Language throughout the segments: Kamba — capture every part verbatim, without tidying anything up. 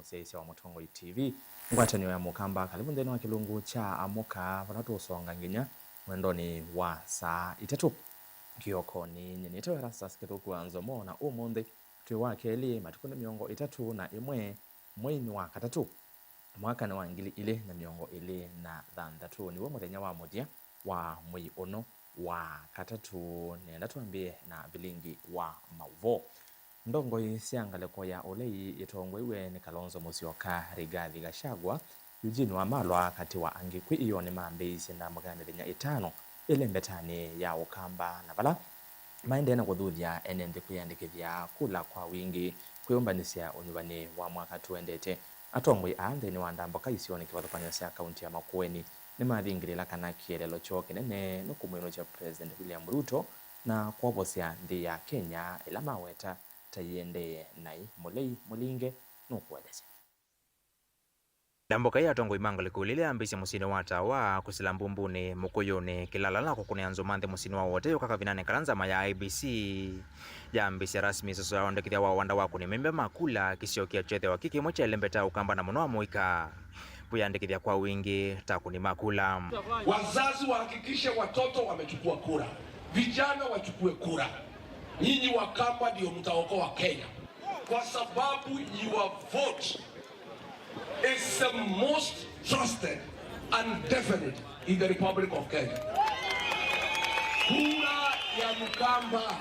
Syaisya wa Mũtongoi T V. Ngwatanĩo ya Mũkamba, karibu nthĩnĩ wa kĩlungu kya Amũka, vala tũũsonga nginya mwendonĩ wa saa itatũ kĩokonĩ. Nyie nĩtawa Erastus Kĩthũku wa Nzomo, na ũmũnthĩ twĩ wa kelĩ, matukũ nĩ mĩongo ĩtatũ na ĩmwe, mweinĩ wa katatũ, mwaka nĩ wa ngili ilĩ na mĩongo ĩlĩ na thanthatũ. Nĩw'o mũthenya wa mũthya wa mwei ũno wa katatũ. Nenda twambĩe na vilingi wa maũvoo. Ndongoi sya ngalĩko ya ũlei itongoew'e nĩ Kalonzo Musyoka, Rigathi Gachagua, Eugene Wamalwa, katĩ wa angĩ, kwĩ ĩyoo nĩmambĩĩisye ndambũka ya mĩthenya ĩtano ĩlembetanĩ ya Ũkamba, na vala maendee na kũthuthya ene nthĩ kwĩyandĩkĩthya kula kwa wingĩ kwĩyũmbanĩsya ũnyuvani wa mwaka tũendete. Atongoi aa nthĩnĩ wa ndambũka isionĩ kĩvathũkany'o sya kaunti ya Makueni nĩmathingĩlĩla kana kĩeleelo kyoo kĩnene nĩ kũmwĩnũkya President William Ruto na kwovosya nthĩ ya Kenya ĩla maweta ta yĩendee naĩ. Mũlei Mũlinge nũkũelesya. Ndambũka ya atongoi ma ngalĩko ĩlĩ yambĩĩsye mũsyĩnĩ wa Tawa, kũsila Mbumbunĩ, Mũkũyũnĩ, Kĩlala na kũkũnĩa nzũma nthĩ mũsyĩnĩ wa Wote yũka kavindanĩ kala nzama ya I E B C yambĩĩsye rasmi ĩsoso ya wandĩkĩthya wa wanda wa kũnĩ maimba ma kula, kĩsio kĩya kyethĩwa kĩ kĩmwe kya ĩlembeta ya Ũkamba na mũno amũika kwĩyandĩkĩthya kwa wingĩ ta akũni ma kula. Wazazi wahakikishe watoto wamechukua kura, vijana wachukue kura. Nyinyi Wakamba ndio mtaokoa Kenya, kwa sababu your vote is the most trusted and definite in the Republic of Kenya. Kura ya Mkamba,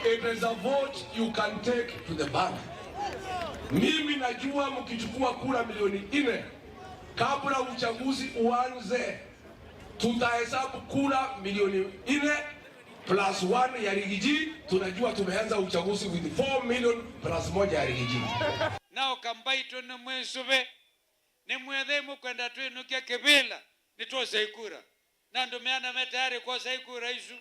it is a vote you can take to the bank. Mimi najua mkichukua kura milioni nne kabla uchaguzi uanze, tutahesabu kura milioni nne plus one ya Rigiji. Tunajua tumeanza uchaguzi with four million plus moja ya Rigiji. Nao Kambaitũ nĩ mwĩsũve, nĩ mwĩthei mũkwenda twĩnũkya kĩvĩla, nĩtwose ikura. Na andũ meana me tayari kwosa ikura isu.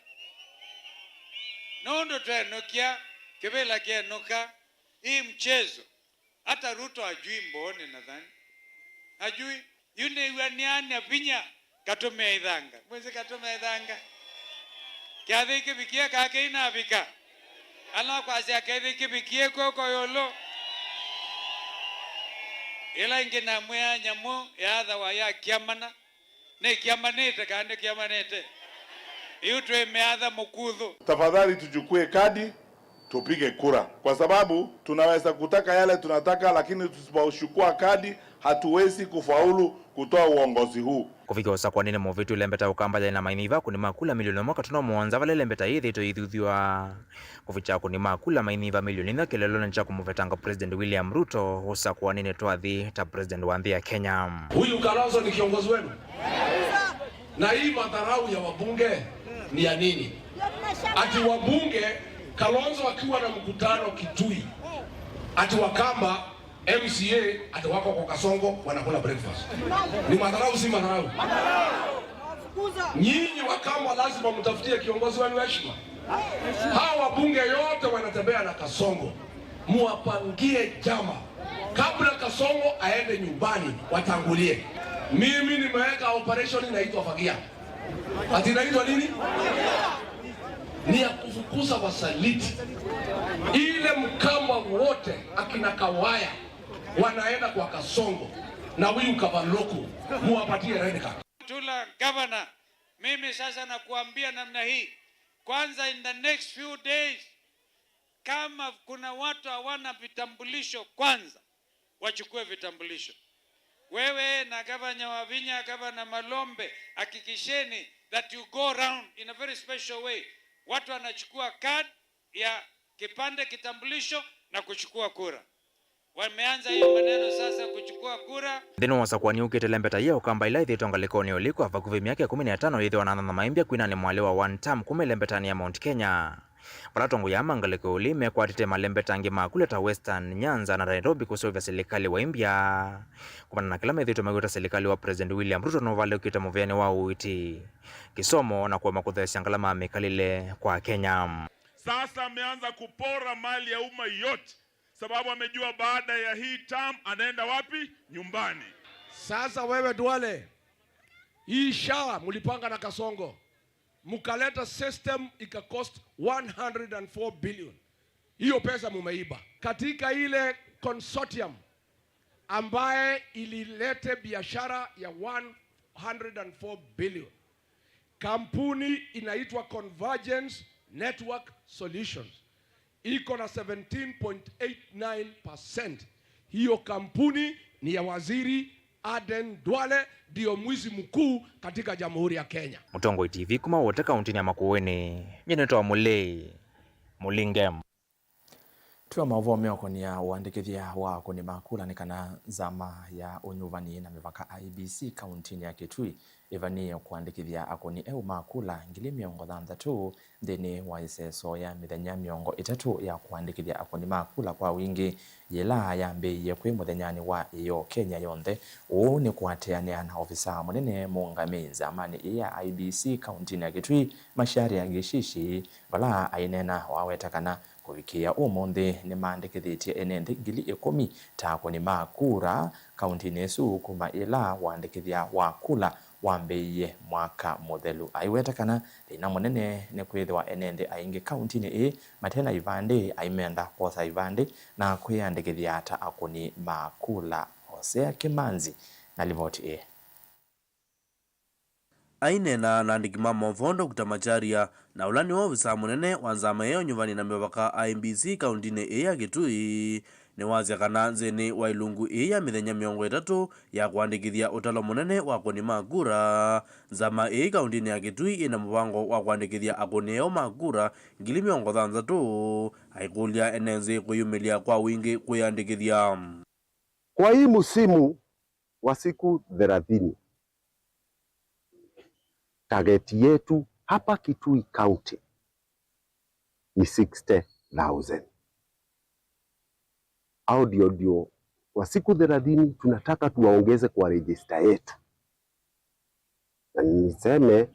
Nũndũ twenũkya, kĩvĩla kĩenũka, hii mchezo. Hata Ruto hajui mbooni nadhani. Hajui. Yu nĩw'a nĩania vinya, katũmĩa ithanga. Mwĩsĩ katũmĩa ithanga? Kyathĩ kĩvikie kake inavika. Ala kwasya kĩthĩ kĩvikie kw'oko ĩũlũ. Ĩla ĩngĩ namwĩa nyamũ yaathawa ya kĩamana. Nĩkĩamanĩte kana ndĩkĩamanĩte? Yu twĩ mĩatha mũkuthũ. Tafadhali tuchukue kadi, tupige kura, kwa sababu tunaweza kutaka yale tunataka, lakini tusipochukua kadi, hatuwezi kufaulu kutoa uongozi huu. Kũvika ũsakũanĩnĩ mũvĩtu, ĩlembeta ya Ũkamba yaĩ na mainyiva akũni ma kula milioni ĩmwe katũno mũonza, vala ĩlembeta yĩthĩĩtwe yĩthuthw'a kũvikya akũni ma kula mainyiva milioni inya kĩlelonĩ kya kũmũvetanga President William Ruto ũsakũanĩnĩ twathi ta President wa nthĩ ya Kenya. Huyu Kalonzo ni kiongozi wenu? Na hii madharau ya wabunge ni ya nini? Ati wabunge, Kalonzo akiwa na mkutano Kitui, ati Wakamba M C A ati wako kwa Kasongo wanakula breakfast. Ni madharau, si madharau? Nyinyi Wakamba lazima mtafutie kiongozi wenu heshima. Hawa wabunge yote wanatembea na Kasongo, muwapangie jama. Kabla Kasongo aende nyumbani, watangulie. Mimi nimeweka operation inaitwa Fagia. Ati inaitwa nini? Ni ya kufukuza wasaliti. Ile Mkamba wote, akina Kawaya, wanaenda kwa Kasongo na huyu Kavaloku, muwapatie red card. Tula governor, mimi sasa nakuambia namna hii. Kwanza, in the next few days, kama kuna watu hawana vitambulisho, kwanza wachukue vitambulisho. Wewe na gavana Wavinya, gavana Malombe, hakikisheni that you go around in a very special way. Watu wanachukua card ya kipande, kitambulisho na kuchukua kura. Wameanza hiyo maneno sasa kuchukua kura. Nthĩnĩ wa ũsakũani ũkĩte, ĩlembeta yĩ ya Ũkamba ĩla ĩthĩĩtwe ngalĩkonĩ ya ũliku vakuvĩ myaka ĩkũmi na ĩtano yĩthĩwa na anana maimbya kwinanĩ mwalĩ wa one term kuma ĩlembetanĩ ya Mount Kenya. Vala atongoi aa ma ngalĩko ya ũlei mekwatĩte malembeta angĩ ma kula ta Western, Nyanza na Nairobi kũseũvya silikalĩ wa imbya kumana na kĩla methĩĩtwe maiweta silikalĩ wa President William Ruto nũvalũkĩte mũvĩanĩ wa ũiiti, kĩsomo na kũema kũtheesya ngalama ya mĩkalĩle kwa Akenya. Sasa ameanza kupora mali ya umma yote, sababu amejua baada ya hii term anaenda wapi? Nyumbani. Sasa wewe Duale, hii SHA mlipanga na Kasongo, mkaleta system ika cost one hundred and four billion. Hiyo pesa mumeiba. Katika ile consortium ambaye ililete biashara ya one hundred and four billion. Kampuni inaitwa Convergence Network Solutions, iko na seventeen point eight nine percent. Hiyo kampuni ni ya Waziri Aden Duale, ndio mwizi mkuu katika Jamhuri ya Kenya. Mũtongoi T V kuma Wote kaũntĩnĩ ya Makueni, nyie nĩtawa Mũlei Mũlinge. Twĩ maũvoo meũkonĩa ũandĩkĩthya wa akũni ma kula nĩ kana nzama ya ũnyuvani na mĩvaka I E B C kaũntĩnĩ ya Kitui ĩvanĩĩe kũandĩkĩthya akũni eũ ma kula ngili mĩongo thanthatũ nthĩnĩ wa ĩseso ya mĩthenya mĩongo ĩtatũ ya kũandĩkĩthya akũni ma kula kwa wingĩ, yĩla yambĩĩie kwĩ mũthenyanĩ wa ĩyoo Kenya yonthe. Ũũ nĩ kũatĩanĩa na ovisaa mũnene mũũngamĩi nzamanĩ ĩĩ ya I E B C kaũntĩnĩ ya Kitui, Macharia Gishishi, vala aineena waweta kana kũvikĩĩa ũmũnthĩ nĩmaandĩkĩthĩtye ene nthĩ ngili ĩkũmi ta akũni ma kura kaũntĩnĩ ĩsu kuma ĩla ũandĩkĩthya wa kula wambĩĩie mwaka mũthelu. Aiweta kana thĩna mũnene nĩ kwĩthĩwa ene nthĩ aingĩ kaũntĩnĩ ĩĩ mate na ivandĩ, aimenda kwosa ivandĩ na kwĩyandĩkĩthya ta akũni ma kula. Hosea Kĩmanzi na livoti ĩĩ. Aineena na andĩki ma maũvoo, Doctor Macharia, na ũla nĩwe ovisaa mũnene wa nzama ĩĩ ya ũnyuvani na mĩvaka I E B C kaũntĩnĩ ĩĩ ya Kitui, nĩwasya kana nthĩnĩ wa ĩlungu ĩĩ ya mĩthenya mĩongo ĩtatũ ya kũandĩkĩthya ũtalo mũnene wa akũni ma kura, nzama ĩĩ kaũntĩnĩ ya Kitui ĩna mũvango wa kũandĩkĩthya akũni eũ ma kura ngili mĩongo thanthatũ, aikũlya ene nthĩ kwĩyumĩlya kwa wingĩ kwĩyandĩkĩthya. Kwa hii msimu wa siku thelathini, target yetu hapa Kitui County ni sixty thousand. Au ndio, ndio, kwa siku thelathini tunataka tuwaongeze kwa register yetu. Na niseme,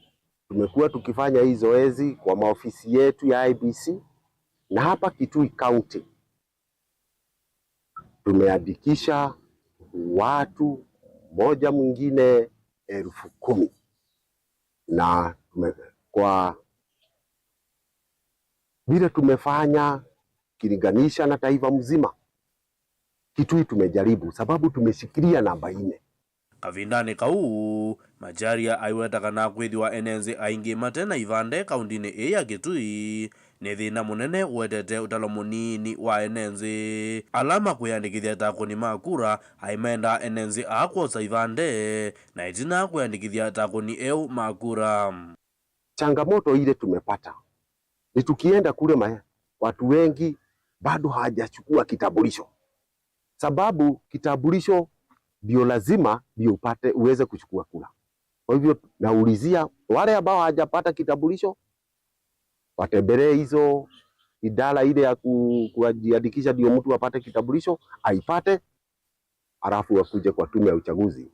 tumekuwa tukifanya hii zoezi kwa maofisi yetu ya I E B C, na hapa Kitui County tumeandikisha watu mmoja mwingine elfu kumi. Na tume-, kwa vile tumefanya ukilinganisha na taifa mzima, Kitui tumejaribu, sababu tumeshikilia namba nne. Kavindanĩ kau, Macharia aiweta kana kwĩthĩwa ene nthĩ aingĩ mate na ivandĩ kaũntĩnĩ ĩĩ ya Kitui nĩ thĩna mũnene ũetete ũtalo mũnini wa ene nthĩ. Ala makwĩyandĩkĩthya ta akũni ma kura, aimendaa ene nthĩ aa kwosa ivandĩ, na ĩtina kwĩyandĩkĩthya ta akũni eũ ma kura. Changamoto ile tumepata ni tukienda kule ma-, watu wengi bado hawajachukua kitambulisho. Sababu kitambulisho ndio lazima ndio upate, uweze kuchukua kura. Kwa hivyo naulizia wale ambao hawajapata kitambulisho, watembelee hizo idara ile ya ku-, kujiandikisha ndio mtu apate kitambulisho, aipate, alafu akuje kwa tume ya uchaguzi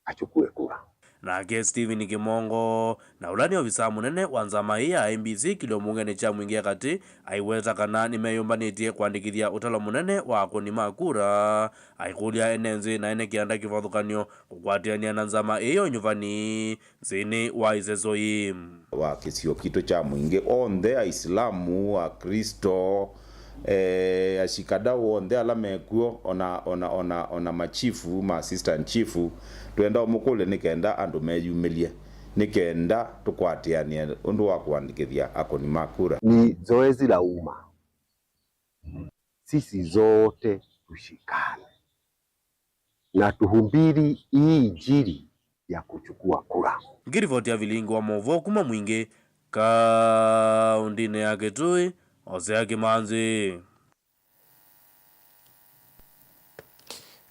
achukue kura. Nake Stephen Kimongo, na ũla nĩ ovisaa mũnene wa nzama ĩĩ ya I E B C kĩlio mbungenĩ kya Mwingĩ ya Katĩ, aiweta kana nĩmeyũmbanĩtye kũandĩkĩthya ũtalo mũnene wa akũni ma kura, aikũlya ene nthĩ na ene kĩanda kĩvathũkany'o kũkwatĩanĩa na nzama ĩĩ ya ũnyuvani nthĩnĩ wa ĩseso yĩĩ. Wa kĩsio kitũ kya Mwingĩ onthe, Aisilamu, Aklĩsto, eh, ashikadau onthe ala mekw'o, ona, ona, ona, ona machifu, ma assistant chief, twenda ũmũkũlye nĩ kenda andũ meyumĩlye, nĩ kenda tũkwatĩanĩe ũndũ wa kũandĩkĩthya akũni ma kura. Ni zoezi la umma. Sisi zote tushikane na tuhubiri hii injili ya kuchukua kura. Ngĩrivoti ya vilingi wa maũvoo kuma Mwingĩ, kaũntĩnĩ ya Kitui, Hosea Kĩmanzi.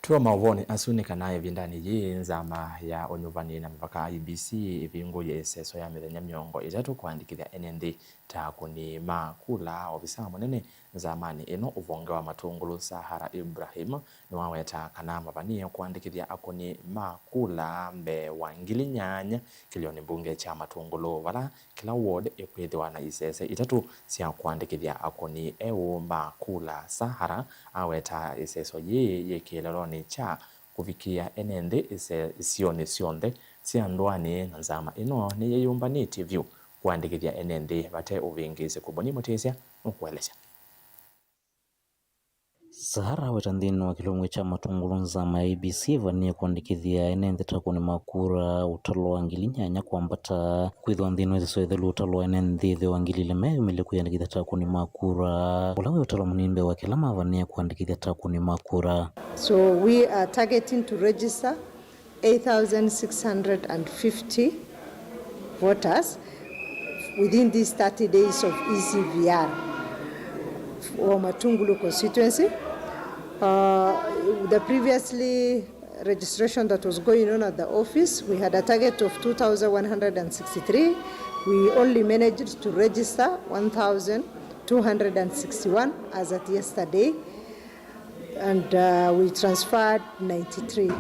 Twĩ o maũvoonĩ asu nĩ kana ĩvindanĩ yĩĩ, nzama ya ũnyuvani na mĩvaka, I E B C, ĩvingũie ĩseso ya mĩthenya mĩongo ĩtatũ kũandĩkĩthya ene nthĩ ta akũni ma kula. Ovisaa mũnene nzamanĩ ĩno ũvonge wa Matũngũlũ, Sahara Ibrahim, nĩwaweta kana mavanĩe kũandĩkĩthya akũni ma kula mbee wa ngili nyanya kĩlĩonĩ mbunge kya Matũngũlũ, vala kĩla ward ĩkwĩthĩwa na isese itatũ sya kũandĩkĩthya akũni eũ ma kula. Sahara aweta ĩseso yĩĩ yĩ kĩeleelonĩ kya kũvikĩĩa ene nthĩ ise-, isionĩ syonthe sya ndũanĩ, na nzama ĩno nĩyĩyũmbanĩtye vyũ kũandĩkĩthya ene nthĩ vate ũvĩngĩĩsĩ. Kũmboni Mũtĩsya nũkũelesya. Sahara aweta nthĩnĩ wa kĩlungu kya Matungulu nzama ya A B C ĩvanie kũandĩkĩthya ene nthĩ takũnĩ ma kura ũtalo wa ngili nyanya kwambata. Kwĩthĩwa nthĩnĩ wa ĩsĩso ĩthelu ũtalo wa ene nthĩ ĩtheo wa ngili ilĩ meyumĩlye kwĩandĩkĩthya takũnĩ ma kura, ũla wĩ ũtalo mũnini mbee wa kĩla mavanie kũandĩkĩthya takũnĩ ma kura. So we are targeting to register eight thousand six hundred and fifty voters within these thirty days of E C V R for Matungulu constituency. Uh, the previously registration that was going on at the office, we had a target of two thousand one hundred and sixty-three. We only managed to register one thousand two hundred and sixty-one as at yesterday, and, uh, we transferred ninety-three.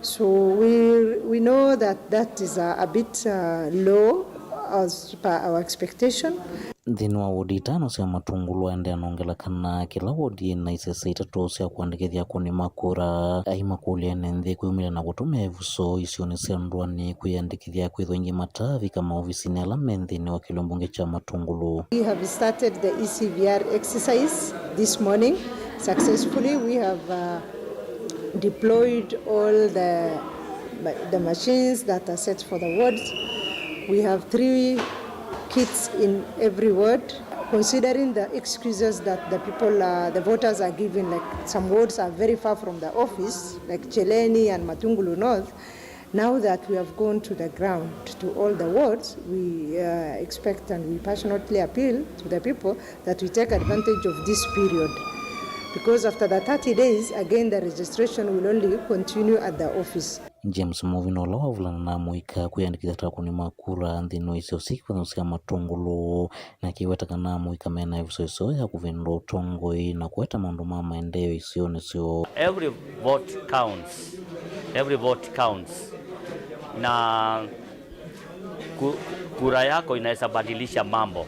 So we, we know that that is a, a bit, uh, low as per our expectation. Nthĩnĩ wa wodi itano sya Matungulu aendea nongela kana kĩla wodi ĩna isese itatũ sya kũandĩkĩthya akũnĩ ma kura. Aimakũlya ene nthĩ kwĩumĩlya na kũtũmĩa ĩvuso isionĩ sya ndũanĩ kwĩandĩkĩthya kwĩthwa ingĩ matavika maovisinĩ ala me nthĩnĩ wa kĩlungu mbunge kya Matungulu. We have started the E C V R exercise this morning successfully. We have, uh, deployed all the, the machines that are set for the wards. We have three kits in every ward. Considering the excuses that the people, uh, the voters are giving, like, some wards are very far from the office, like Cheleni and Matungulu North, now that we have gone to the ground to all the wards, we, uh, expect and we passionately appeal to the people that we take advantage of this period, because after the thirty days, again, the registration will only continue at the office. James Movino, ũla wavulana na amũika kwĩandĩkĩthya takũnĩ ma kura nthĩnĩ wa isio syĩ kĩvathũkany'o sya Matungulu, na akĩweta kana amũika mena ĩvuso ĩseo ya kũvĩndũa ũtongoi na kũete maũndũ ma maendeeo isionĩ syoo. Every vote counts. Every vote counts. Na ku-, kura yako inaweza badilisha mambo.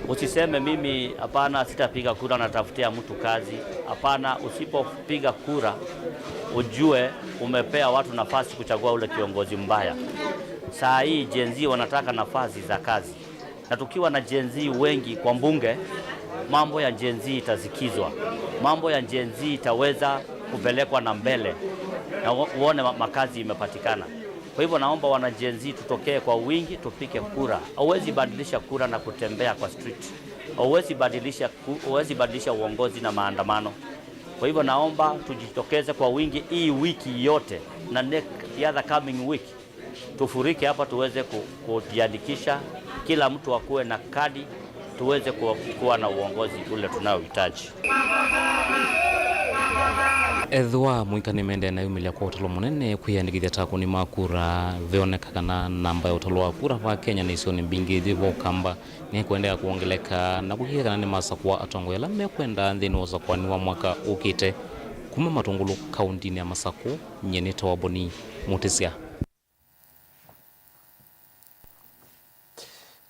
Usiseme, "Mimi, hapana, sitapiga kura, natafutia mtu kazi." Hapana, usipopiga kura, ujue umepea watu nafasi kuchagua ule kiongozi mbaya. Saa hii Gen Z wanataka nafasi za kazi. Na tukiwa na Gen Z wengi kwa mbunge, mambo ya Gen Z itasikizwa. Mambo ya Gen Z itaweza kupelekwa na mbele. Na uo-, uone ma-, makazi imepatikana. Kwa hivyo naomba wana Gen Z tutokee kwa wingi, tupige kura. Hauwezi badilisha kura na kutembea kwa street. Hauwezi badilisha ku-, huwezi badilisha uongozi na maandamano. Kwa hivyo naomba tujitokeze kwa wingi hii wiki yote na ne-, the other coming week. Tufurike hapa tuweze ku-, kujiandikisha, kila mtu akuwe na kadi, tuweze ku-, kuwa na uongozi ule tunaohitaji. Ethĩwa amũika nĩmendee na yumĩlya kwa ũtalo mũnene kwĩyandĩkĩthya takũnĩ ma kura, veoneka kana namba ya ũtalo wa kura va Kenya na isionĩ mbingĩ yĩ va Ũkamba nĩkũendeea kwongeleka na kũkĩka kana nĩmasakũa atongoi ala mekwenda nthĩnĩ wa ũsakũani wa mwaka ũkĩte. Kuma Matungulu, kaũntinĩ ya Masakũ, nyie nĩtawa Boni Mũtĩsya.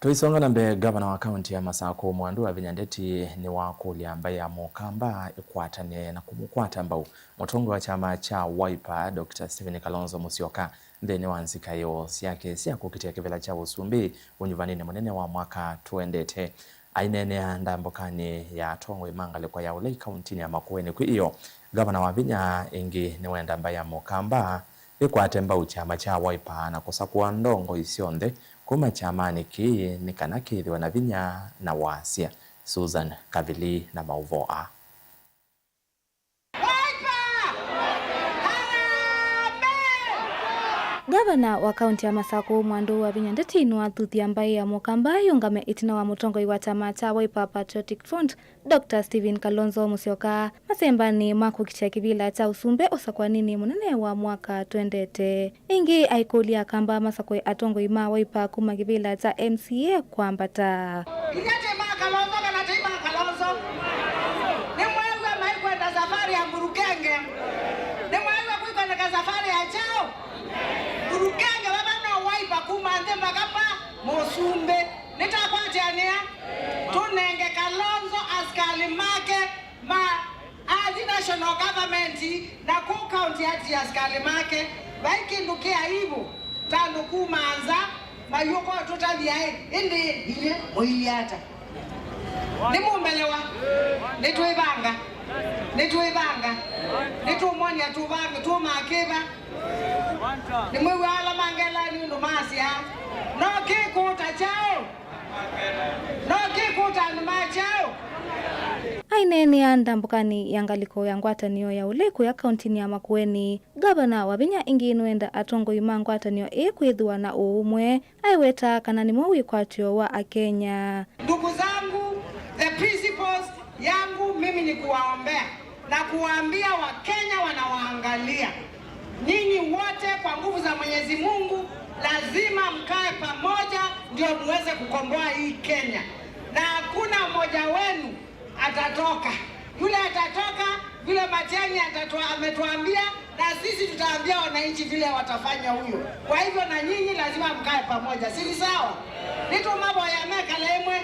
Tũisonga na mbee, ngavana wa kaũnti ya Masakũ, Mwandu wa Vinya Ndeti, nĩwakũlya mbaĩ ya Mũkamba ĩkwatane na kũmũkwata mbau mũtongoi wa kyama kya Wiper, Doctor Stephen Kalonzo Musyoka, nthĩnĩ wa nzikaĩo syake sya kũkitĩa kĩvĩla kya ũsumbĩ ũnyuvanĩnĩ mũnene wa mwaka tũendete. Aineenea ndambũkanĩ ya atongoi ma ngalĩko ya ũlei kaũntinĩ ya Makueni kwĩ ĩyo, ngavana wa Vinya ĩngĩ nĩwenda mbaĩ ya Mũkamba ĩkwate mbau kyama kya Wiper na kũsakũa ndongoi syonthe kuma kyamanĩ kĩĩ nĩ kana kĩthĩwe na vinya na wasya. Susan Kavili na maũvoo aa. Ngavana wa kaũnti ya Masakũ, Mwandu wa Vinya Ndeti, nĩwathuthya mbaĩ ya Mũkamba yĩũngame ĩtina wa mũtongoi wa kyama kya Wiper Patriotic Front, Doctor Stephen Kalonzo Musyoka, masembanĩ ma kũkitĩa kĩvĩla kya ũsumbĩ ũsakũaninĩ mũnene wa mwaka tũendete. Ĩngĩ aikũlya Akamba masakũe atongoi ma Wiper kuma kĩvĩla kya M C A kwambata. Inyie ti ma Kalonzo kana ti ma Kalonzo? Nĩmweew'a maikwenda safari ya Murukenge? Nĩmweew'a kwikwendeka safari ya kyaũ? Murukenge vava no Wiper kuma nthĩ mpaka pa mũsumbĩ. Nĩtakwatĩanĩa, tũnenge Kalonzo asikalĩ make ma athi national government na kũu county ati asikalĩ make. Vai kĩndũ kĩ aibu ta andũ kuma nza mayũka ũtũtavya ĩ, ĩndĩ inyie mũilyĩ ata? Nĩmũmbelewa? Nĩtwĩvanga. Nĩtwĩvanga. Nĩtũmwony'a tũvange, tũmaa kĩva. Nĩmwĩw'a ala mangelaa nĩ ũndũ masya, no kĩkũta kyaũ? No kĩkũta andũ ma kyaũ? Aineenea ndambũkanĩ ya ngalĩko ya ngwatanĩo ya ũlei kũya kauntinĩ ya Makueni, ngavana Wavinya ĩngĩ nĩwenda atongoi ma ngwatanĩo ĩĩ kwĩthĩwa na ũũmwe, aiweta kana nĩmo wĩkwatyo wa Akenya. Ndugu zangu, the principles yangu mimi ni kuwaombea na kuwaambia Wakenya wanawaangalia. Nyinyi wote kwa nguvu za Mwenyezi Mungu lazima mkae pamoja ndio muweze kukomboa hii Kenya. Na hakuna mmoja wenu atatoka. Yule atatoka, vile Matiang'i atatua-, ametuambia, na sisi tutaambia wananchi vile watafanya huyo. Kwa hivyo na nyinyi lazima mkae pamoja. Si ni sawa? Nĩtũmavoya mekale ĩmwe.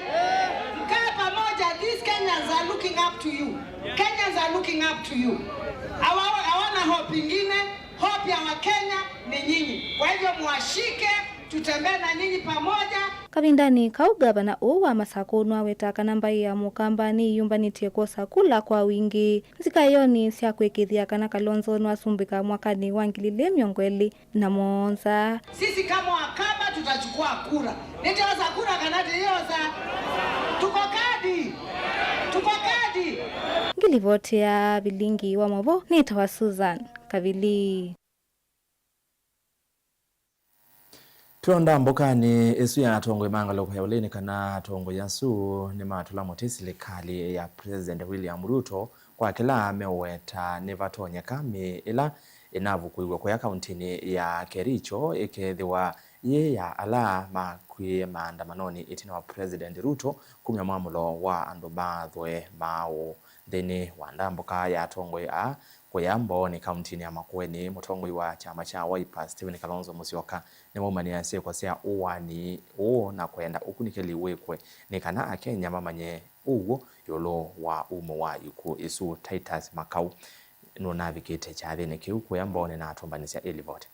Mkae pamoja. These Kenyans are looking up to you. Kenyans are looking up to you. Hawa-, hawana hope ingine. Hope ya Wakenya ni nyinyi. Kwa hivyo mwashike, tutembee na nyinyi pamoja. Kavindanĩ kau, ngavana ũũ wa Masakũ nĩwaweta kana mbaĩ ya Mũkamba nĩyĩyũmbanĩtye kwosa kula kwa wingĩ nzikaĩonĩ sya kũĩkĩĩthya kana Kalonzo nĩwasumbĩka mwakanĩ wa ngili ilĩ mĩongo ĩlĩ na mũonza. Sisi kama Wakamba tutachukua kura. Nĩtyosa kura kana tĩyosa? Tuko kadi. Tuko kadi. Ngilivoti ya vilingi wa mavo nĩtawa Susan Kavili. Twĩ o ndambũkanĩ ĩsu ya atongoi ma ngalĩko ya ũlei nĩ kana atongoi asu nĩmatũla mũtĩ silikalĩ ya President William Ruto kwa kĩla meũweta nĩvatonyeka mĩĩ ĩla ĩnavukũiwe kũya kauntinĩ ya Kericho ĩkethĩwa yĩ ya ala makwie maandamanonĩ ĩtina wa President Ruto kumya mwamũlo wa andũ ma athũe maaũ. Nthĩnĩ wa ndambũka ya atongoi aa kũya Mbooni, kauntinĩ ya Makueni, mũtongoi wa kyama kya Wiper, Stephen Kalonzo Musyoka, nĩwaumanĩe syĩko sya ũaani ũũ na kwenda ũkunĩkĩli wĩkwe nĩ kana Akenya mamanye ũw'o ĩũlũ wa umo wa ikw'ũ ĩsu. Titus Makau nũnavikĩte kyathĩnĩ kĩu kũya Mbooni na atũmbanĩsya ĩ livoti.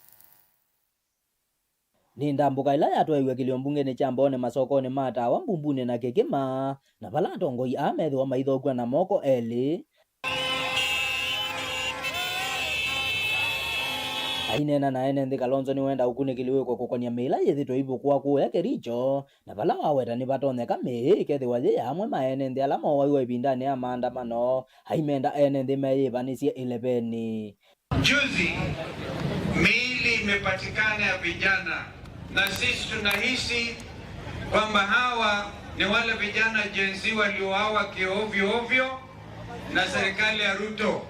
Nĩ ndambũka ĩla yatwaĩw'e kĩlio mbungenĩ kya Mbooni masokonĩ ma Tawa, Mbumbunĩ na Kĩkĩma, na vala atongoi aa methĩwa maithokw'a na moko elĩ. Aineena na ene nthĩ, Kalonzo nĩwenda ũkunĩkĩli wĩkwe kũkonya mĩĩ ĩla yĩthĩtwe ivukũa kũũya Kericho, na vala waweta nĩvatonyeka mĩĩ ĩkethĩwa yĩ ya amwe ma ene nthĩ ala mowaiwe ĩvindanĩ ya maandamano, aimenda ene nthĩ meyĩvanĩsye ĩlevenĩ. Juzi, miili imepatikana ya vijana, na sisi tunahisi kwamba hawa ni wale vijana Gen Z waliouawa kiovyo ovyo na serikali ya Ruto,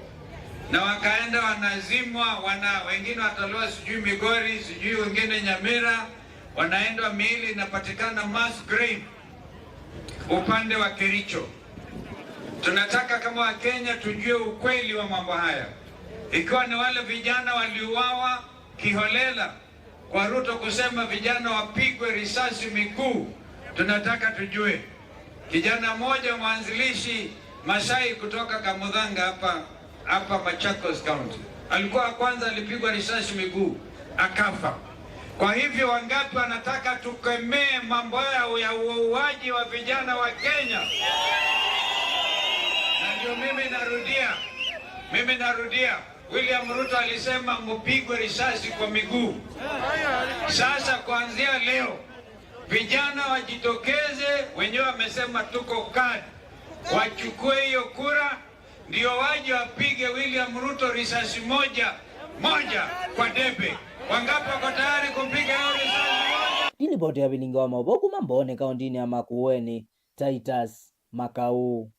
na wakaenda wanazimwa, wana-, wengine watolewa sijui Migori, sijui wengine Nyamira, wanaenda, miili inapatikana mass grave upande wa Kericho. Tunataka kama Wakenya tujue ukweli wa mambo haya. Ikiwa ni wale vijana waliuawa kiholela kwa Ruto kusema vijana wapigwe risasi miguu, tunataka tujue. Kijana mmoja mwanzilishi Masai kutoka Kamuthanga hapa hapa Machakos County. Alikuwa wa kwanza, alipigwa risasi miguu, akafa. Kwa hivyo, wangapi wanataka tukemee mambo ya, ya uuaji wa vijana wa Kenya? Na ndio mimi narudia, mimi narudia, William Ruto alisema mpigwe risasi kwa miguu. Sasa kuanzia leo, vijana wajitokeze, wenyewe wamesema tuko kadi, wachukue hiyo kura, ndio waje wapige William Ruto risasi moja moja kwa debe. Wangapi wako tayari kumpiga hiyo risasi moja? Nĩ livoti ya vilingi wa maũvoo kuma Mbooni, kauntinĩ ya Makueni, Titus Makau.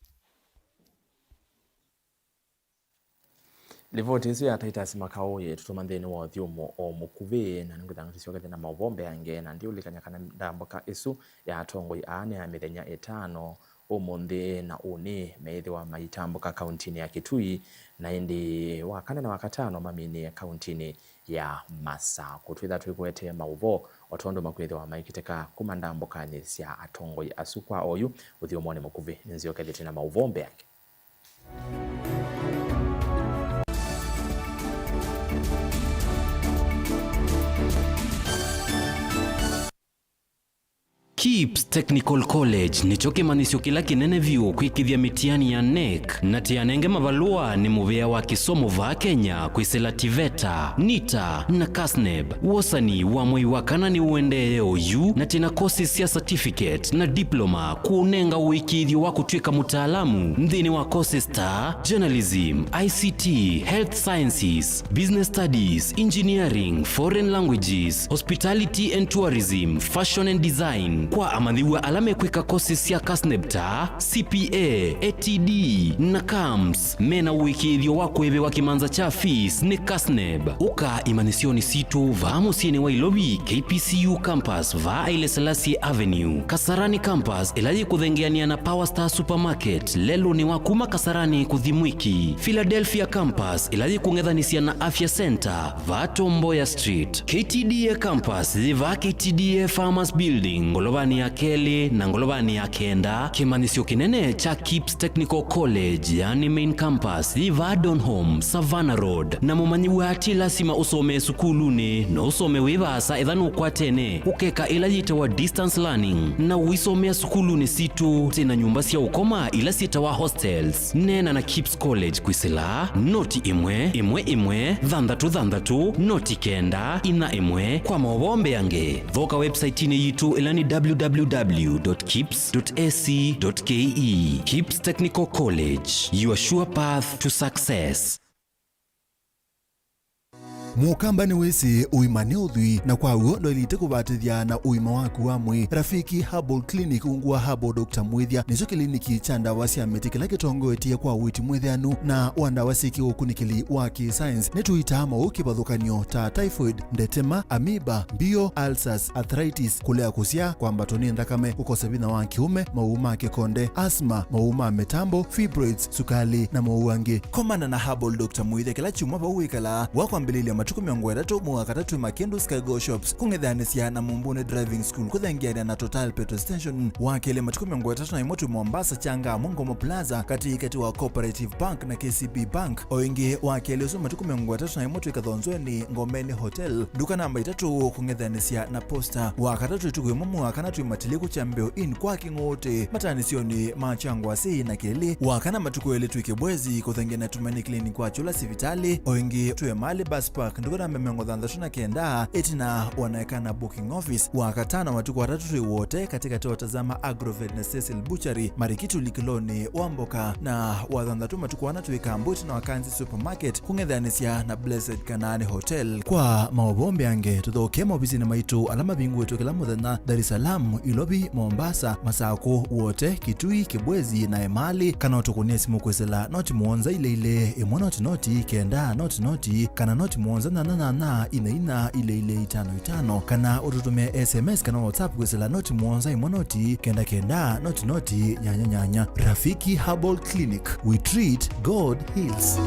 Livoti ĩsu ya Titus Makau yĩtũtũma nthĩnĩ wa ũthyũmũo o mũkuvĩ, na nĩngwĩthĩa tũsyokethya na maũvoo mbeange, na ndiũlikany'a kana ndambũka ĩsu ya atongoi aa nĩ ya mĩthenya ĩtano, ũmũnthĩ na ũnĩ, meĩthĩwa maitambũka kauntinĩ ya Kitui, na ĩndĩ wa kana na wa katano maminĩe kauntinĩ ya Masakũ. Twĩtha twĩkũetee maũvoo o tondũ makwĩthĩwa maikĩtĩka kuma ndambũkanĩ sya atongoi asu kwa oyu. Ũthyũmũonĩ mũkuvĩ nĩnzyokethĩtye na maũvoo mbeange. KIPPS Technical College nĩkyo kĩmanyĩsyo kĩla kĩnene vyũ kwĩkĩthya mĩtiani ya NEC, na tĩ anenge mavalũa nĩ mũvĩa wa kĩsomo vaa Kenya kwĩsĩla TVETA, NITA, na KASNEB. Wosani wa mwei wa kana nĩũendee oyu, na twĩ na courses sya certificate na diploma kũũnenga ũĩkĩĩthyo wa kũtw'ĩka mũtaalamu nthĩnĩ wa courses ta journalism, I C T, health sciences, business studies, engineering, foreign languages, hospitality and tourism, fashion and design. Kwa amanyĩw'a ala mekwĩka courses sya KASNEB ta C P A, A T D, na CAMS, mena ũĩkĩĩthyo wa kũĩvĩwa kĩmanza kya fees nĩ KASNEB. Ũka imanyĩsyonĩ sitũ vaa mũsyĩnĩ wa Ilovi, K P C U campus, vaa Haile Selassie Avenue, Kasarani campus, ĩla yĩkũthengeanĩa na Power Star Supermarket, lelũnĩ wa kuma Kasarani kũthi Mwiki, Philadelphia campus, ĩla yĩkũng'ethanĩsya na Afya Center, vaa Tom Mboya Street, K T D A campus, yĩ vaa K T D A Farmers Building, ngolovanĩ ya kelĩ na ngolovanĩ ya kenda. Kĩmanyĩsyo kĩnene kya KIPPS Technical College, yani main campus, yĩ vaa Donholm, Savannah Road. Na mũmanyĩw'a ti lasima ũsomee sukulunĩ, no ũsome wĩ vaasa ethĩwa nũkwatene ũkeka ĩla yĩtawa distance learning, na ũisomea sukulunĩ sitũ. Twĩ na nyũmba sya ũkoma ila syĩtawa hostels. Neena na KIPPS College kwĩsĩla noti ĩmwe ĩmwe ĩmwe thanthatũ thanthatũ noti kenda inya ĩmwe. Kwa maũvoo mbeange, thoka website-inĩ yitũ ĩla nĩ W W W dot kipps dot A C dot K E. KIPPS Technical College, your sure path to success. Mũkamba nĩwĩsĩ ũima nĩ ũthwii, na kwa w'o ndwaĩlĩte kũvatĩthya na ũima waku wa mwĩĩ. Rafiki Herbal Clinic, ungu wa Herbal Doctor Mwĩthya, nĩkyo kĩliniki kya ndawa sya mĩtĩ kĩla kĩtongoetye kwa ũiiti mwĩtheanu na wa ndawa syĩ kĩũkunĩkĩli wa kĩ-science. Nĩtũitaa maũũ kĩvathũkany'o ta typhoid, ndetema, amoeba, mbio, ulcers, arthritis, kũlea kũsyaa, kwambatwa nĩ nthakame, kũkosa vinya wa kĩũme, maũũ ma kĩkonde, asthma, maũũ ma mĩtambo, fibroids, sukalĩ, na maũũ angĩ. Komana na Herbal Doctor Mwĩthya kĩla kyumwa vau wĩkalaa, wa kwambĩlĩlya matukũ mĩongo ĩtatũ mwei wa katatũ Makĩndũ Skygo Shops, kũng'ethanĩsya na Mumbuni Driving School, kũthengeanĩa na Total Petrol Station, wa kelĩ matukũ mĩongo ĩtatũ na ĩmwe twĩ Mombasa, Changamwe, Ngomo Plaza, katĩ katĩ wa Cooperative Bank na K C B Bank. O ĩngĩ, wa kelĩ ũsu matukũ mĩongo ĩtatũ na ĩmwe twĩ Kathonzweni, Ngomeni Hotel, nduka namba itatũ, kũng'ethanĩsya na Posta. Wa katatũ ĩtukũ ĩmwe mwei wa kana twĩ Matiliku Kyambeo Inn kwa Kĩng'ũũtĩ, matanĩsyonĩ ma Kyangwasĩ na Kĩlĩ. Wa kana matukũ elĩ twĩ Kĩbwezi, kũthengeanĩa na Tumaini Clinic kwa Kyũla sivitalĩ. O ĩngĩ, twĩ Emali Bus Park, nduka namba mĩongo thanthatũ na kenda, ĩtina wa Naekana Booking Office. Wa katano matukũ atatũ twĩ Wote, katĩ katĩ wa Tazama Agrovet na Cecil Butchery, Marikiti ũlikĩlonĩ wa mboka, na wa thanthatũ matukũ ana twĩ Kambwiti na Wakanzi Supermarket, kũng'ethanĩsya na Blessed Kanaani Hotel. Kwa maũvoo mbeange, tũthoke maovisinĩ maitũ ala mavingũĩtwe kĩla mũthenya, Dar es Salaam, Ilovi, Mombasa, Masakũ, Wote, Kitui, Kibwezi, na Emali, kana ũtũkũnĩe simũ kwĩsĩla noti mũonza ilĩ ilĩ, ĩmwe noti noti, kenda noti noti, kana noti mũonza nyanya nyanya, ina ina, ilĩ ilĩ, itano itano, kana ũtũtũmĩe S M S kana WhatsApp kwĩsĩla noti mũonza ĩmwe noti, kenda kenda, noti noti, nyanya nyanya. Rafiki Herbal Clinic, we treat, God heals.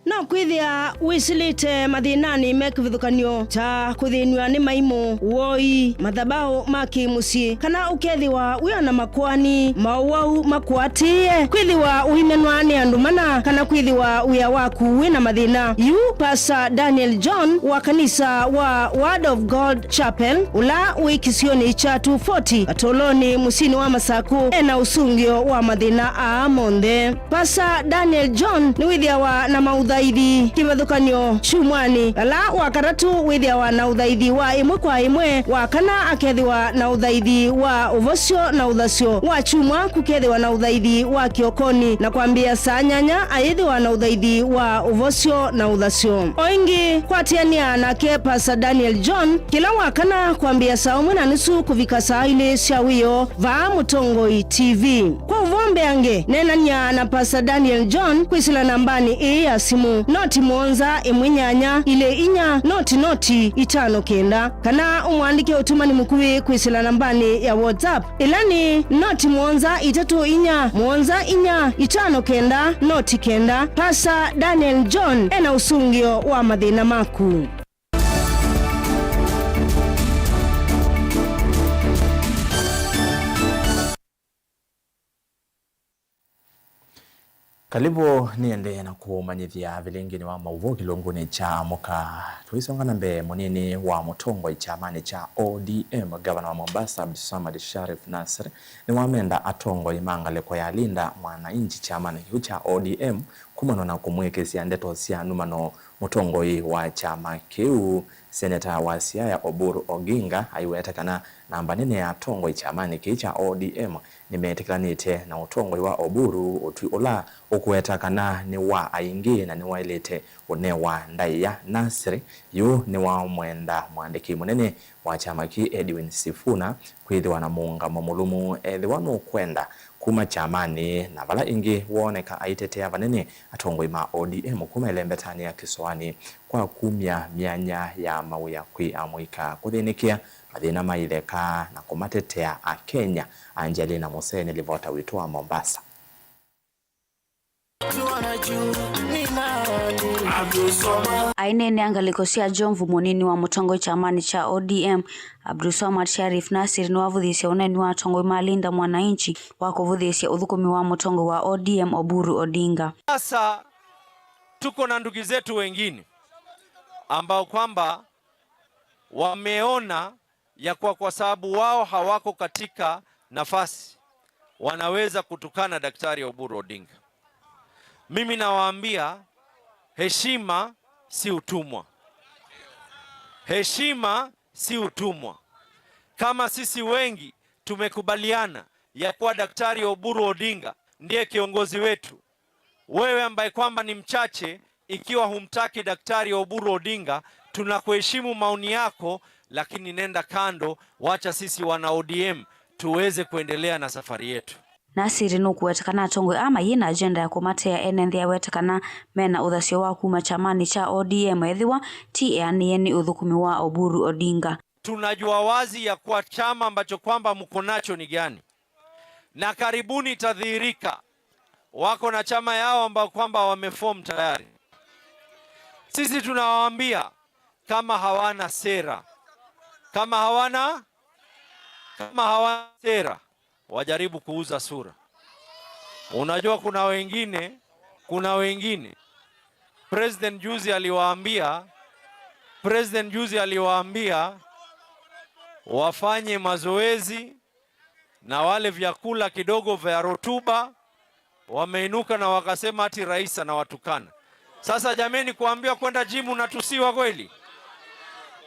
No kwĩthĩa wĩsĩlĩte mathĩnanĩ me kĩvathũkany'o ta kũthĩnw'a nĩ maimũ, woi, mathabaũ ma kĩ-mũsyĩ, kana ũkethĩwa wĩ o na makoani, maũwau makũatĩĩe, kwĩthĩwa ũinenwa nĩ andũ mana, kana kwĩthĩwa wĩa waku wĩ na mathĩna. Yu Pastor Daniel John wa kanisa wa Word of God Chapel, ũla wĩ kĩsionĩ kya two forty, Katolonĩ, mũsyĩnĩ wa Masakũ, e na ũsũngĩo wa mathĩna aa monthe. Pastor Daniel John nĩwĩthĩawa na maũthaithi kĩvathũkany'o kyumwanĩ. Vala wa katatũ wĩthĩawa na ũthaithi wa ĩmwe kwa ĩmwe, wa kana akethĩwa na ũthaithi wa ũvosyo na ũthasyo, wa kyumwa kũkethĩwa na ũthaithi wa kĩokonĩ, na kwambĩĩa saa nyanya ayĩthĩwa na ũthaithi wa ũvosyo na ũthasyo. O ĩngĩ, kwatĩanĩa nake Pastor Daniel John kĩla wa kana kwambĩĩa saa ũmwe na nusu kũvika saa ilĩ sya wĩoo vaa Mũtongoi T V. Kwa ũvoo mbeange, neenany'a na Pastor Daniel John kwĩsĩla nambanĩ ĩĩ ya simũ, noti mũonza ĩmwe nyanya ilĩ inya noti noti itano kenda, kana ũmũandĩke ũtũmani mũkuvĩ kwĩsĩla nambanĩ ya WhatsApp, ĩla nĩ noti mũonza itatũ inya mũonza inya itano kenda noti kenda. Pastor Daniel John e na ũsũngĩo wa mathĩna maku. Kalĩvu nĩendee na kũmanyĩthya vilingini wa maũvoo kĩlungunĩ kya Amũka. Tũisonga na mbee, mũnini wa mũtongoi kyamanĩ kya O D M, ngavana wa Mombasa, Abdulswamad Sharif Nasir, nĩwamenda atongoi ma ngalĩko ya Linda Mwananchi kyamanĩ kĩu kya O D M kumana na kũmwĩkĩsya ndeto sya numano mũtongoi wa kyama kĩu, Seneta wa Siaya Oburu Oginga, aiweta kana namba nene ya atongoi kyamanĩ kĩĩ kya O D M nĩmetĩkĩlanĩte na ũtongoi wa Oburu, ũtwi ũla ũkũweta kana nĩ wa aingĩ na nĩwaĩlĩte ũnewa ndaĩa. Nasir yu nĩwamwenda mwandĩki mũnene wa kyama kĩĩ Edwin Sifuna kwĩthĩwa na mũũngamo mũlũmu ethĩwa nũkwenda kuma kyamanĩ, na vala ĩngĩ wooneka aitetea vanene atongoi ma O D M kuma ĩlembetanĩ ya kĩsoanĩ kwa kumya myanya ya mawĩa kwĩ amũika kũthĩnĩkĩa mathĩna ma itheka na kũmatetea Akenya. Angelina Musee nĩ livota witũ wa Mombasa. Aineenea ngalĩko sya Jomvu, mũnini wa mũtongoi kyamanĩ kya O D M, Abdulswamad Sharif Nasir, nĩwavũthĩĩsye ũneeni wa atongoi ma Linda Mwananchi wa kũvũthĩĩsya ũthũkũmi wa mũtongoi wa O D M, Oburu Odinga. Sasa tuko na ndugu zetu wengine ambao kwamba wameona ya kuwa kwa sababu wao hawako katika nafasi, wanaweza kutukana Daktari Oburu Odinga. Mimi nawaambia, heshima si utumwa. Heshima si utumwa. Kama sisi wengi tumekubaliana ya kuwa Daktari Oburu Odinga ndiye kiongozi wetu, wewe ambaye kwamba ni mchache, ikiwa humtaki Daktari Oburu Odinga, tunakuheshimu maoni yako, lakini nenda kando, wacha sisi wana O D M tuweze kuendelea na safari yetu. Nasir nũkũweta kana atongoi aa mayĩ na agenda ya kũmatea ene nthĩ, aweta kana mena ũthasyo wa kuma kyamanĩ kya O D M ethĩwa ti eanĩe nĩ ũthũkũmi wa Oburu Odinga. Tunajua wazi ya kuwa chama ambacho kwamba mko nacho ni gani, na karibuni itadhihirika. Wako na chama yao ambao kwamba wameform tayari. Sisi tunawaambia, kama hawana sera, kama hawana, kama hawana sera, wajaribu kuuza sura. Unajua, kuna wengine, kuna wengine President juzi aliwaambia, President juzi aliwaambia wafanye mazoezi na wale vyakula kidogo vya rutuba, wameinuka na wakasema ati rais anawatukana. Sasa jameni, kuambiwa kwenda jimu unatusiwa kweli?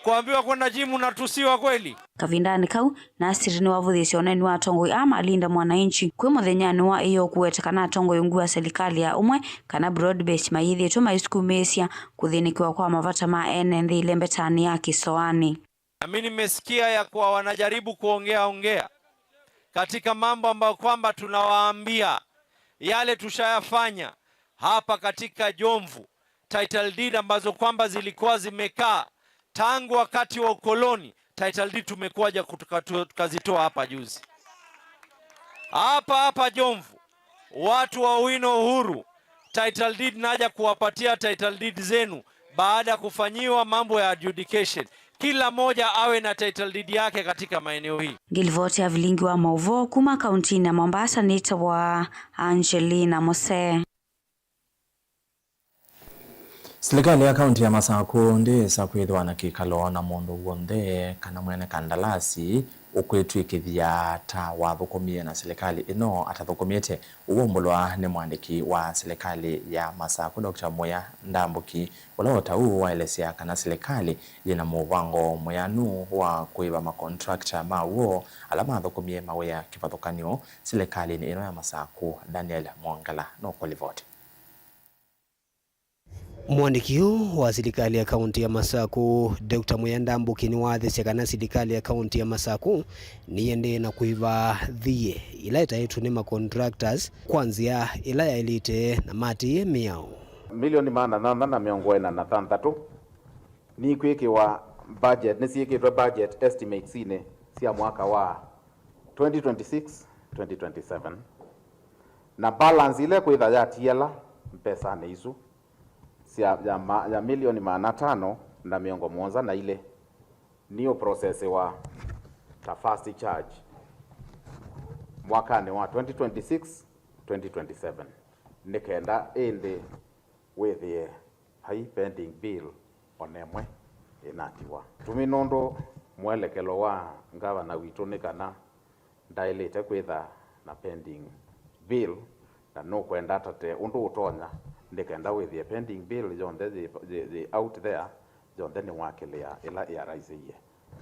Kuambiwa kwenda jimu unatusiwa kweli? Kavindanĩ kau, Nasir nĩwavũthĩĩsye ũneeni wa atongoi aa ma Linda Mwananchi kwĩ mũthenyanĩ wa ĩyoo kũweta kana atongoi ungu wa silikalĩ ya ũmwe kana broad based mayĩthĩĩtwe maisukumĩĩsya kũthĩnĩkĩwa kwa mavata ma ene nthĩ ĩlembetanĩ ya kĩsoanĩ. Na mimi nimesikia ya kuwa wanajaribu kuongea ongea katika mambo ambayo kwamba tunawaambia yale tushayafanya hapa katika Jomvu, title deed ambazo kwamba zilikuwa zimekaa tangu wakati wa ukoloni, title deed tumekuja kutuka-, tukazitoa hapa juzi. Hapa hapa Jomvu, watu wa Owino Uhuru, title deed naja kuwapatia title deed zenu baada ya kufanyiwa mambo ya adjudication. Kila moja awe na title deed yake katika maeneo hii. Ngilivoti ya vilingi wa mauvoo kuma kauntinĩ ya Mombasa nĩtawa Angelina Mose. Silikalĩ ya kaunti ya Masaku ndĩĩsa kwĩthĩwa na kĩkalo na mũndũ w'onthe kana mwene kandalasi ũkwĩtw'ĩkĩthya ta wathũkũmie na silikalĩ ĩno atathũkũmĩte. Ũwaumbũlwa nĩ mwandĩki wa silikalĩ ya Masaku, Doctor Muya Ndambuki, ũla o ta ũu waelesya kana silikalĩ yĩna mũvango mwĩanu wa kũĩva makontrakta ma w'o ala mathũkũmie mawĩa kĩvathũkany'o silikalĩnĩ ĩno ya Masaku. Daniel Mwongela nũkũlivoti. Mwandĩki ũũ wa silikalĩ ya kaunti ya Masaku, Doctor Muya Ndambuki, nĩwathesya kana silikalĩ ya kaunti ya Masaku nĩyendee na kũĩva thiĩ ĩla ĩtaĩtwe nĩ ma contractors kwa nzĩa ĩla yaĩlĩte na matiĩe mĩao. Milioni maana thanthatũ na mĩongo ĩna na thanthatũ nikwĩkĩwa budget, nĩsyĩkĩtwe budget estimates-inĩ sya mwaka wa twenty twenty-six, twenty twenty-seven. Na balance ĩla ĩkwĩtha yatiala mbesanĩ isu sya, ya, ma, ya milioni maana atano na mĩongo mũonza na ilĩ nĩũprocessiwa ta first charge mwakanĩ wa twenty twenty-six, twenty twenty-seven. Nĩ kenda ĩndĩ wĩthĩe vai pending bill o na ĩmwe ĩnatiwa. Tumi nũndũ mwelekelo wa ngavana witũ nĩ kana ndaĩlĩte kwĩtha na pending bill, na nũkwenda atate ũndũ ũtonya nĩ kenda wĩthĩe pending bill yonthe yĩ, yĩ, yĩ out there, yonthe nĩwakĩlĩa ĩla ĩaraisĩie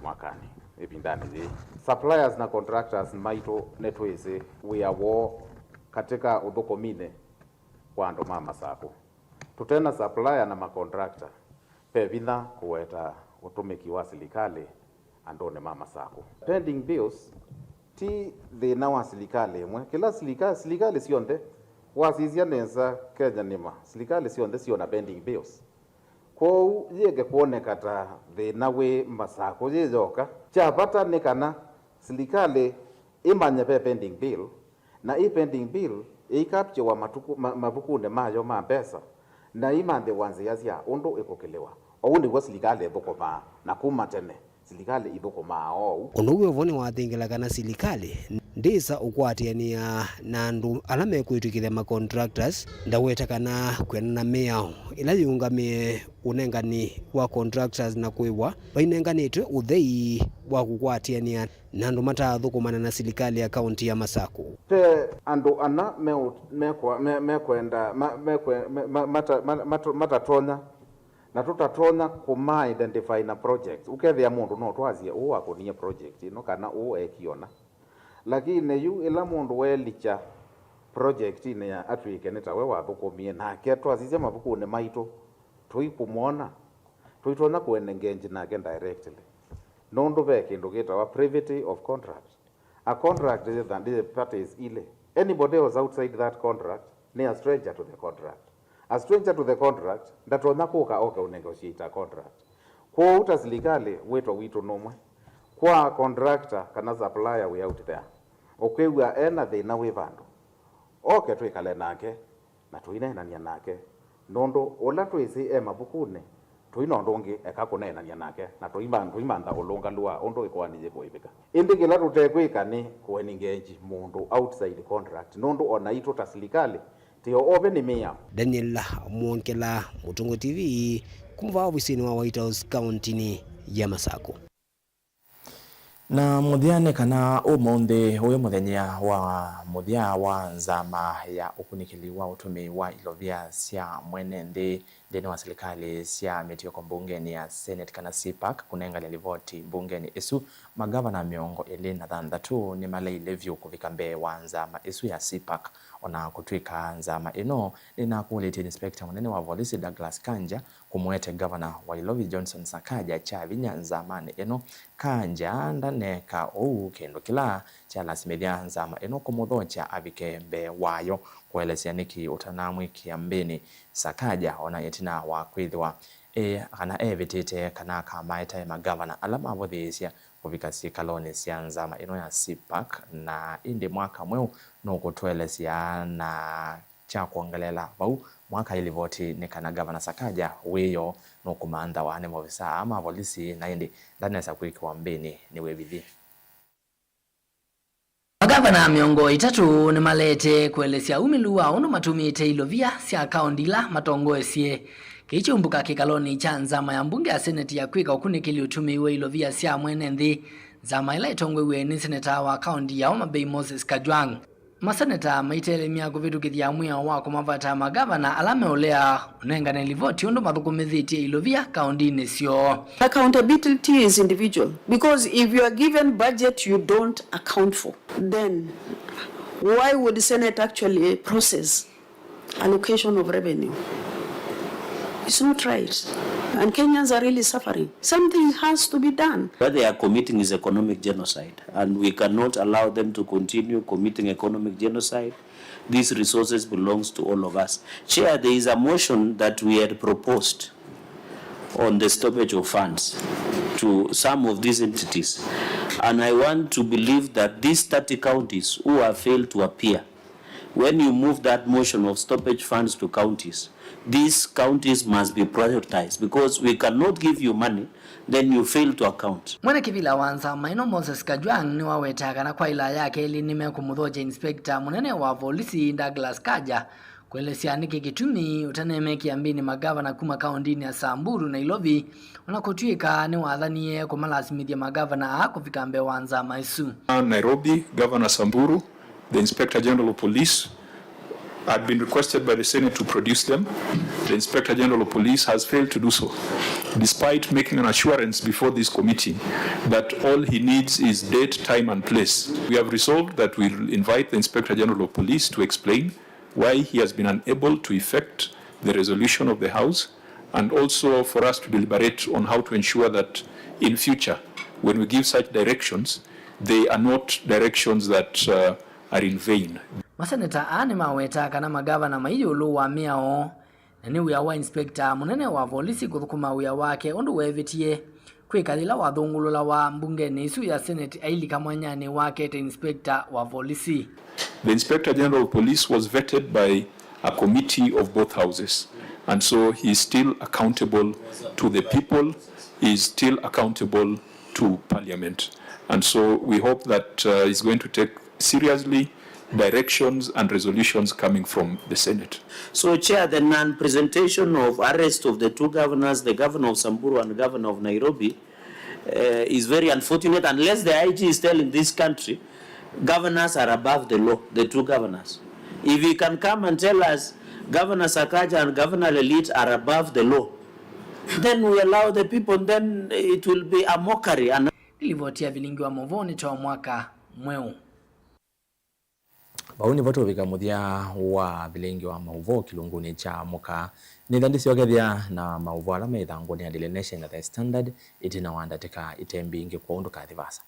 mwakanĩ ĩvindanĩ yĩĩ. Suppliers na contractors maitũ nĩtwĩsĩ wĩa woo katĩka ũthũkũminĩ wa andũ ma Masakũ. Tũte na supplier na macontractor, ve vinya kũweta ũtũmĩki wa silikalĩ andũnĩ ma Masakũ. Pending bills ti thĩna wa silikalĩ ĩmwe. Kĩla silika-, silikalĩ syonthe, wasisya nesa Kenya nĩma, silikalĩ syonthe syona pending bills. Kwoou yĩeke kwoneka ta thĩna wĩ Masakũ yĩ yoka. Kya vata nĩ kana silikalĩ ĩmanye ve pending bill, na ĩ pending bill ĩikaptiwa matuku, ma, mavukunĩ mayo ma mbesa, na imanthĩwa nzĩa sya ũndũ ĩkũkĩlĩwa. Ũu nĩw'o silikalĩ ĩthũkũmaa, na kuma tene silikalĩ ithũkũmaa oou. Ũndũ wĩ ũvo nĩwathingĩla kana silikalĩ ndĩsa ũkwatĩanĩa na andũ ala mekwĩtĩkĩlya ma contractors, ndaweta kana kwĩana na mĩao ĩla yĩũngamĩe ũnengani wa contractors na kwĩw'a vainenganĩtwe ũthei wa kũkwatĩanĩa na andũ mataathũkũmana na silikalĩ ya kaunti ya Masakũ. Ve andũ ana meũ-, mekwa-, me-, mekwenda, ma-, mekwe-, me-, ma-, mata-, ma-, matu-, matatonya, na tũtatonya kũma identify na projects. Ũkethĩa mũndũ no twasye ũũ wakũnie project ĩno kana ũũ ekie ũna. Lakini yu ĩla mũndũ welikya project-inĩ ya atw'ĩke nĩ tawe wathũkũmie, nake twasisya mavukunĩ maitũ tũikũmwona, tũitonya kũ engage nake directly. Nũndũ ve kĩndũ kĩtawa privity of contract. A contract is the, the parties ilĩ. Anybody else outside that contract nĩ a stranger to the contract. A stranger to the contract ndatonya kũka oke ũnegotiate a contract. Kwoou ta silikalĩ, wĩto witũ nũmwe. Kwa contractor kana supplier wĩ out there, ũkwĩw'a e na thĩna wĩ vandũ, oke twĩkale nake na tũineenany'a nake, nũndũ ũla twĩsĩ e mavukunĩ, tũi na ũndũ ũngĩ eka kũneenany'a nake, na tũima-, tũimantha ũlũngalu wa ũndũ ĩkoani yĩkũĩvĩka. Ĩndĩ kĩla tũtekwĩka nĩ kũengage mũndũ outside contract, nũndũ o naitũ ta silikalĩ, tĩ o ove nĩ mĩao. Daniel Mwongela, Mũtũngũ T V, kuma vaa ovisinĩ wa White House, kauntinĩ ya Masakũ. Na mũthya nĩ kana ũmũnthĩ ũyũ mũthenya wa mũthya wa nzama ya ũkunĩkĩli wa ũtũmĩi wa ilovia sya mwene nthĩ nthĩnĩ wa silikalĩ sya mĩtioko mbungenĩ ya Senate kana CPAC kũnengane livoti mbungenĩ ĩsu, magavana mĩongo ĩlĩ na thanthatũ nĩmaleile vyũ kũvika mbee wa nzama ĩsu ya CPAC. O na kũtw'ĩka nzama ĩno nĩnakũlĩtye inspector mũnene wa volisi Douglas Kanja kũmũete ngavana wa Ilovi Johnson Sakaja kya vinya nzamanĩ ĩno. Kanja ndaneeka ũu, kĩndũ kĩla kyalasimĩthya nzama ĩno kũmũthokya avike mbee wayo. Kũelesya nĩkĩ ũtanamwĩkĩa mbĩnĩ, Sakaja, o na ĩtina wa kwĩthĩwa e kana evĩtĩte kana akamaetae magavana ala mavũthĩĩsya kũvika syĩkalonĩ sya nzama ĩno ya CPAC, na ĩndĩ mwaka mweũ nũkũtũelesya na kya kwongeleela vau, mwaka ĩlivoti nĩ kana Ngavana Sakaja wĩoo nũkũmanthawa nĩ maovisaa aa ma volisi, na ĩndĩ ndanesa kwĩkĩwa mbĩnĩ nĩ wĩvithi. Magavana mĩongo ĩtatũ nĩmaleete kũelesya umĩlu wa ũndũ matũmĩĩte ilovia sya kaũndi ila matongoesye. Kĩĩ kyaumbũka kĩkalonĩ kya nzama ya mbunge ya seneti ya kwĩka ũkunĩkĩli ũtũmĩi wa ilovia sya mwene nthĩ, nzama ĩla ĩtongoew'e nĩ seneta wa kaũndi ya Homa Bay Moses Kajwang'. Maseneta maitelemya kũvĩtũkĩthya mwĩao wa kũmavata magavana ala meũlea ũnengane livoti ũndũ mathũkũmĩthĩtye ilovia kaũndinĩ syoo. Accountability is individual, because if you are given budget, you don't account for, then why would Senate actually process allocation of revenue? It's not right. And Kenyans are really suffering. Something has to be done. What they are committing is economic genocide, and we cannot allow them to continue committing economic genocide. These resources belongs to all of us. Chair, there is a motion that we had proposed on the stoppage of funds to some of these entities, and I want to believe that these thirty counties who have failed to appear, when you move that motion of stoppage funds to counties, these counties must be prioritized, because we cannot give you money, then you fail to account. Mwene kĩvila wa nzama ĩno Moses Kajwang' nĩwawetaa kana kwa ĩla ya kelĩ nĩmekũmũthokya inspector mũnene wa volisi Douglas Kanja Kũelesya nĩkĩ kĩtumi ũtaneemea kĩambĩnĩ magavana kuma kaũndĩnĩ ya Samburu, Nairobi, ona kũtw'ĩka nĩwathanie kũmalasimĩthya magavana aa kũvika mbee wa nzama ĩsu. Nairobi, Governor Samburu, the Inspector General of Police, had been requested by the Senate to produce them. The Inspector General of Police has failed to do so, despite making an assurance before this committee that all he needs is date, time, and place. We have resolved that we'll invite the Inspector General of Police to explain why he has been unable to effect the resolution of the House, and also for us to deliberate on how to ensure that in future, when we give such directions, they are not directions that, uh, are in vain. Maseneta aa nĩmawetaa kana magavana mai ĩũlũ wa mĩao, na nĩ wĩa wa inspector mũnene wa volisi kũthũkũma wĩa wake ũndũ weevĩtie kwĩka yĩla wathũngũlũlawa mbungenĩ ĩsu ya Senate ailika mwanyanĩ wake ta inspector wa volisi. The Inspector General of Police was vetted by a committee of both houses, and so he is still accountable to the people, he is still accountable to Parliament. And so we hope that, uh, he's going to take seriously directions and resolutions coming from the Senate. So, Chair, the non-presentation of arrest of the two governors, the governor of Samburu and governor of Nairobi, uh, is very unfortunate, unless the I G is telling this country governors are above the law, the two governors. If he can come and tell us Governor Sakaja and Governor Lelit are above the law, then we allow the people, then it will be a mockery. And Nĩ livoti ya Vilingi wa Mauvoo nĩ Too Mwaka Mweũ. Vau nĩvo tũvika mũthya wa Vilingi wa Mauvoo kĩlungunĩ kya mũka. Nĩtha ndĩsyokethya na mauvoo ala me ĩthangũnĩ ya Daily Nation na The Standard ĩtina wa ndatĩka ite mbingĩ, kwoou ndũkathi vaasa.